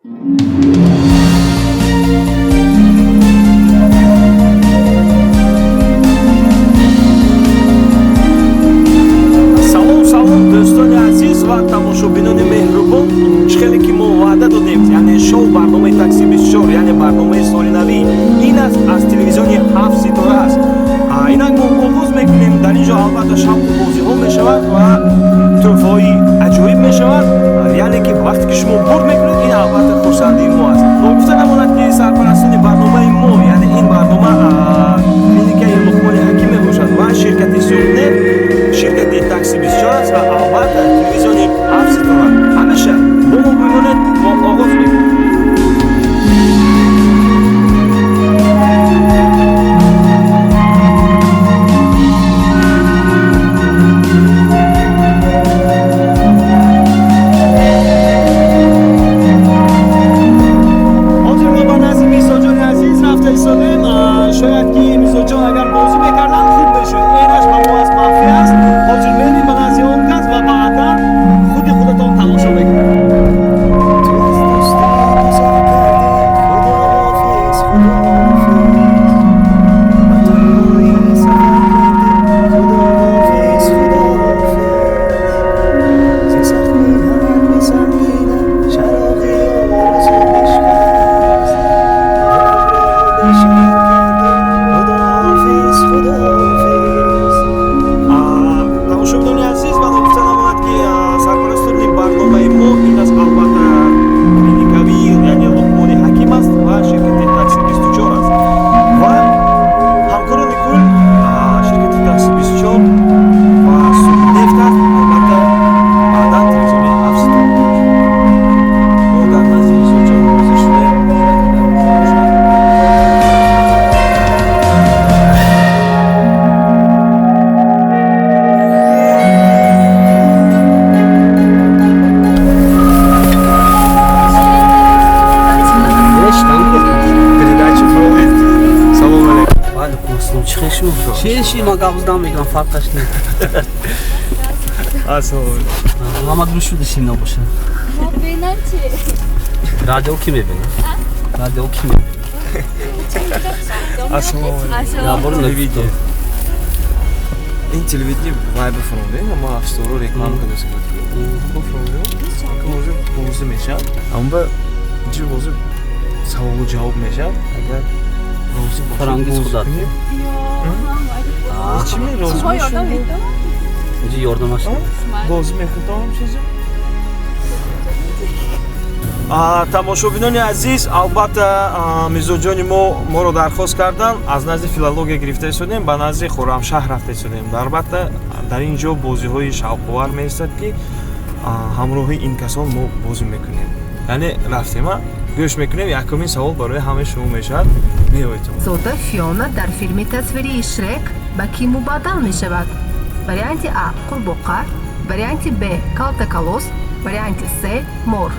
Салом, салом, дӯстони азиз ва тамошобинони меҳрубон. Чӣ хеле ки мо ваъда додем, яъне шоу барномаи Такси 24, яъне барномаи соли навӣ ин аст, аз телевизиони Ҳафт Ситора аст. Инак мо оғоз мекунем. Дар ин ҷо албатта шавқу бозиҳо мешавад ва тӯҳфаҳои аҷоиб мешавад. Яъне ки вақте ки шумо бурд мекунед, ин албатта хурсандии мо аст. Ногуфта намонад, ки сарпарастони барномаи мо, яъне ин барнома, клиникаи Луқмони Ҳаким мебошад ва ширкати Сурнефт, ширкати Такси 24 аст ва албатта телевизиони Ҳафт Ситора. Ҳамеша бо мо бимонед, мо оғоз мекунем. Ҳозир мо ба назди Мирзоҷони азиз рафта истодем. Шояд ки Мирзоҷон агар бозӣ мекарданд, хуб мешуд. Инаш ба мо аз манфӣ аст. Ҳозир мерем ба назди он кас ва баъдан худи худатон тамошо мекунед. Ту аз дӯстӣ гузар кардӣ, худоҳофиз, худоҳофиз. Ба танҳоӣ сафар кардӣ, худоҳофиз, худоҳофиз. Зи захми ҳарби сангинат чароғи орзу бишкаст. Дилам ро бешарар кардӣ, худоҳофиз, худоҳофиз. Тамошобинони азиз, ва ногуфта намонад, ки сарпарастони барномаи мо ин аст, албатта клиникавӣ, яъне Луқмони Ҳаким аст ва ширкати Такси 24 аст ва ҳамкорони кул ширкати Такси 24 ва Нефт аст, албатта баъдан телевизиони Ҳафт Ситора. Мо дар назди Мирзоҷон ҳозир шудем. Шояд агар бозӣ бошад. Передача проводит. Салом алейкум. Ваалайкум ассалом. Чӣ хел шумо? Чӣ, ман гап задам, мегирам, фарқаш не. Ассалому алейкум. Ҳама гӯш шуда сино боша. Мо бинам чи? Радио ки мебинам? Радио ки мебинам? Ассалому алейкум. Набор. Телевидение. Ин телевидение вайба фаромдем, ама ҳафтсторо реклама кардааст. Хуб фаромдем. Ки бозӣ мешавад. Амма ҷи бозӣ саволу ҷавоб мешавад. Агар розӣ бошед, Фарангиз бозӣ худат. кунед. Чӣ ме розӣ Шумо ёрдам бошед? метавонед? Инҷо ёрдамаш. Бозӣ мекунам чизе? Тамошобинони азиз, албатта мизоҷони мо моро дархост карданд. Аз назди филология гирифта истодем, ба назди Хӯрамшаҳр рафта истодем. Албатта дар ин ҷо бозиҳои шавқовар меистад, ки ҳамроҳи ин касон мо бозӣ мекунем. Яъне рафтема, гӯш мекунем. Якумин савол барои ҳамаи шумо мешавад, меойтон. Зода Фиона дар филми тасвирии Шрек ба кӣ мубаддал мешавад? Варианти А қурбоқа, варианти Б калтакалос, варианти С мор.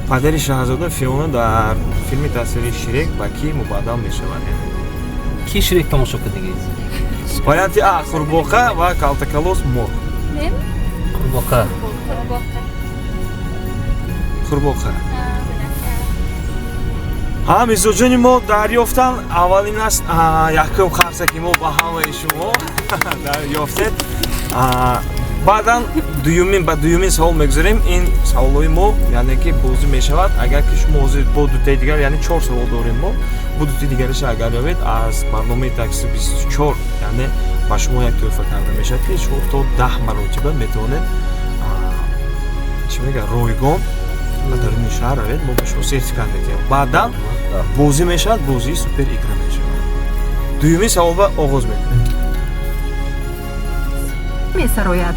Падари шаҳзода Фиона дар филми тасвирии Шрек ба кӣ мубаддал мешавад? Ки Шрек тамошо кардагиз? Варианти А қурбоқа ва калтакалос, мор. Нем? Қурбоқа. Қурбоқа. Қурбоқа. Ҳа, мизоҷони мо дарёфтанд. Аввалин аст, якум қарсаки мо ба ҳамаи шумо дарёфтед. Баъдан дуюмин, ба дуюмин савол мегузарем. Ин саволҳои мо, яъне ки бозӣ мешавад. Агар ки шумо ҳозир бо дутаи дигар, яъне чор савол дорем мо, бо дутаи дигараша агар ёбед, аз барномаи Такси 24, яъне ба шумо як тӯҳфа карда мешавад, ки шумо то 10 маротиба метавонед, чӣ мега, ройгон ба даруни шаҳр равед. Мо ба шумо сертификат медиҳем. Баъдан бозӣ мешавад, бозии супер игра мешавад. Дуюмин саволба оғоз мекунем. Месарояд.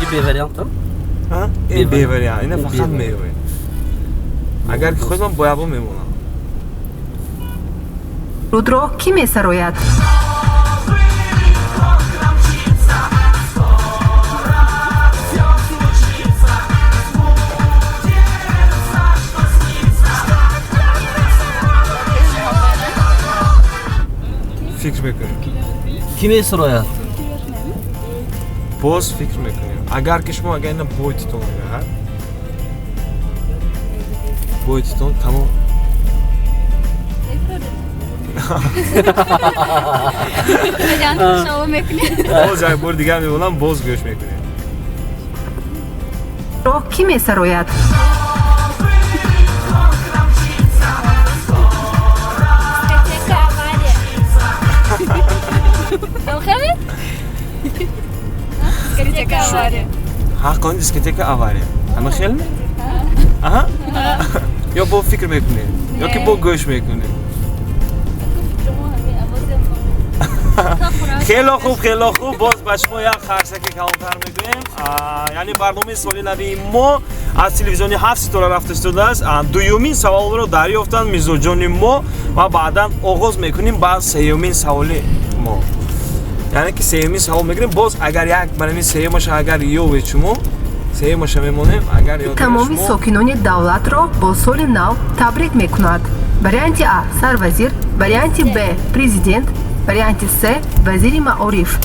И бевариантам? Ин бевариант, ина фақат Бевариант. меоед. Агар ки худам боябо мемонам. Рудро кӣ месарояд? Фикр мекунем. Кӣ месурояд? Боз фикр мекунем. Агар ки шумо агар ина бойтитон, агар бойтитон, тамом. Боз як бори дигар мемонам, боз гӯш мекунем. Ро кӣ месарояд? Ҳаққони дискотека авария. Ама хел ме? Аҳа? Ё бо фикр мекунед, ё ки бо гӯш мекунед? Хело хуб, хело хуб. Боз ба шумо як харсаки калонтар мегӯем. Яъне барномаи соли нави мо аз телевизиони ҳафт ситора рафта истодааст. Дуюмин саволро дарёфтанд мизоҷони мо ва баъдан оғоз мекунем ба сеюмин саволи мо. Яъне ки сеюмин савол мегирем. Боз агар як барами сеюмаша агар ёвед шумо, сеюмаша мемонем, агар ёд Тамоми сокинони давлатро бо соли нав табрик мекунад. Варианти А сарвазир, варианти Б президент, варианти С вазири маориф.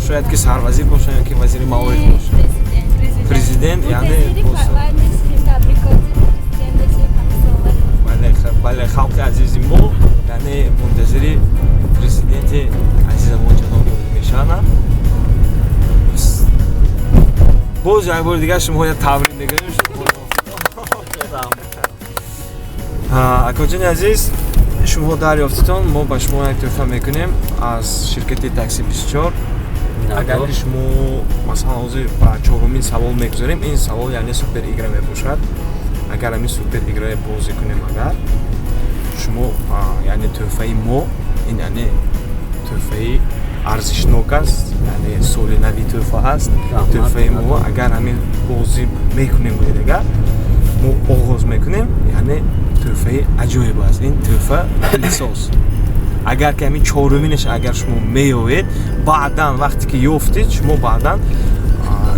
Шояд ки сарвазир бошад ё ки вазири маориф бошад. Президент, яъне бале, халқи азизи мо яъне мунтазири президенти азизамон ҷаноби олӣ мешаванд. Боз як бори дигар шумоя табрик мегӯем. Акоҷони азиз, шумо дарёфтитон, мо ба шумо як тӯҳфа мекунем аз ширкати такси 24. Агар ки шумо масалан ҳозир ба чорумин савол мегузорем, ин савол яъне супер игра мебошад. Агар ҳамин супер играе бозӣ кунем, агар шумо яъне тӯҳфаи мо ин яъне тӯҳфаи арзишнок аст, яъне соли нави тӯҳфа аст. Тӯҳфаи мо агар ҳамин бозӣ мекунем, агар мо оғоз мекунем, яъне тӯҳфаи аҷоиб аст. Ин тӯҳфа пылесос. Агар ки ҳамин чоруминаш агар шумо меёвед, баъдан вақте ки ёфтед, шумо баъдан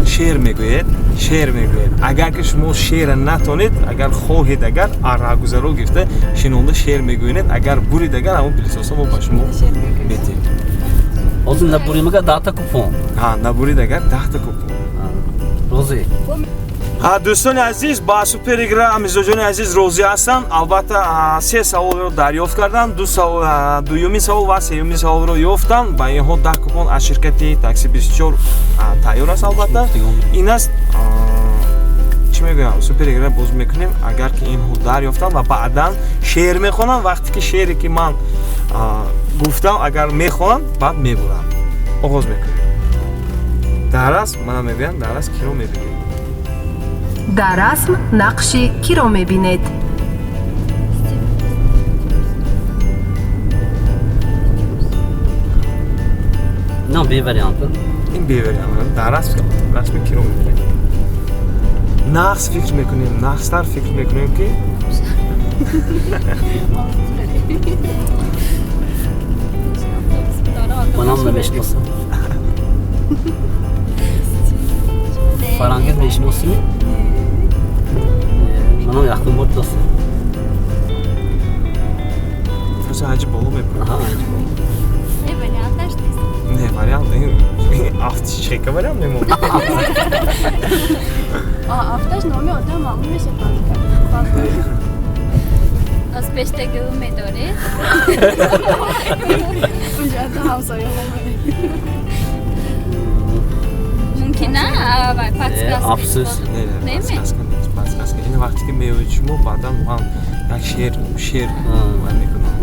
шеър мегӯед, шеър мегӯед. Агар ки шумо шеъра натонед, агар хоҳед, агар аррагузаро гирифта шинонда шеър мегӯед, агар бурид, агар ҳамон пылесоса мо ба шумо метиҳем. Ҳозир набурим агар 10та купон. Ҳа, набурид агар 10та купон. Розӣ. Дӯстони азиз, ба суперигра мизоҷони азиз розӣ ҳастанд. Албатта, се саволро дарёфт карданд. Дуюмин савол ва сеюмин саволро ёфтанд. Ба инҳо 10 купон аз ширкати такси 24 тайёр аст. Албатта, ин аст, чӣ мегӯям, суперигра боз мекунем. Агар ки инҳо дарёфтанд ва баъдан шеър мехонанд, вақте ки шеъре ки ман гуфтам агар мехонанд, баъд мебуранд. Оғоз мекунем. Дар расм мана мегӯям, дар расм киро мебинед? Дар расм нақши киро мебинед? На, бевариант. Ин бевариант. Дар расми киро мебинед? Нақс фикр мекунем, нақстар фикр мекунем ки Манам намешиносам. Фарангиз мешиносӣ? Манам якум бор дидосам. Просто ҳаҷи боло мепурад. Аҳа, ҳаҷи боло. Не, варианташ нест. Не, вариант ин афти чека вариант мемонад. Афташ номи одам маълум мешавад. Аз пештагиу медоред? Унҷа ҳамсояҳо. Мумкин на? Подсказка. Афсӯс. Не, подсказка нест, подсказка. Ин вақте ки меоед шумо, баъдан ман як шеър мекунам.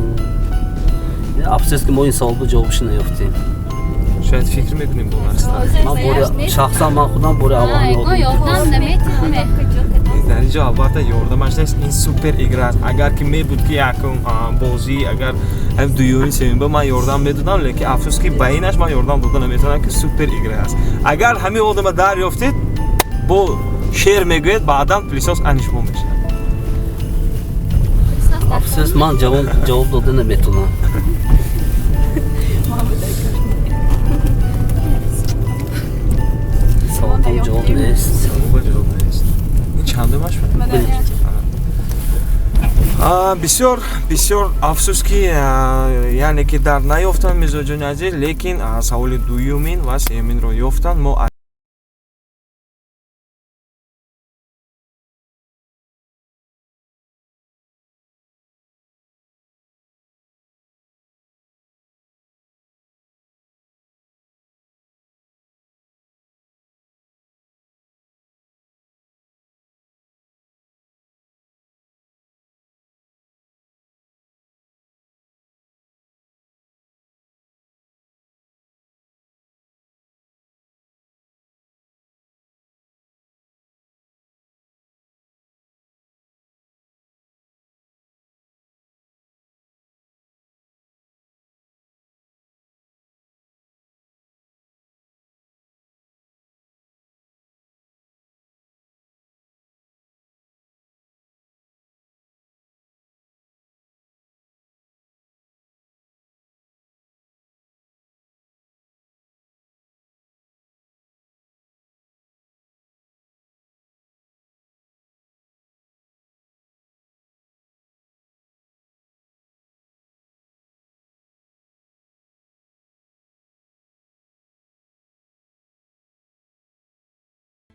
Афсӯс ки мо ин саволба ҷавобашро наёфтем. Шояд фикр мекунем бо наста. Ман бори шахсан ман худам бори аввал ёрдам наметиҳам. Дар ин ҷо албатта ёрдамаш нест. Ин супер игра аст. Агар ки мебуд ки якум бозӣ, агар дуюмин, сеюмба ман ёрдам медодам, лекин афсӯс ки ба инаш ман ёрдам дода наметавонам, ки супер игра аст. Агар ҳамин одама дарёфтед, бо шеър мегӯед, баъдан пылесос ани шумо мешавад. Афсӯс, ман ҷавоб дода наметавонам. Саволам ҷавоб нест. Саволба ҷавоб нест. Ин чандумаш? Бисёр бисёр афсӯс, ки яъне ки дар наёфтанд, мизоҷони азиз, лекин саволи дуюмин ва сеюминро ёфтанд. Мо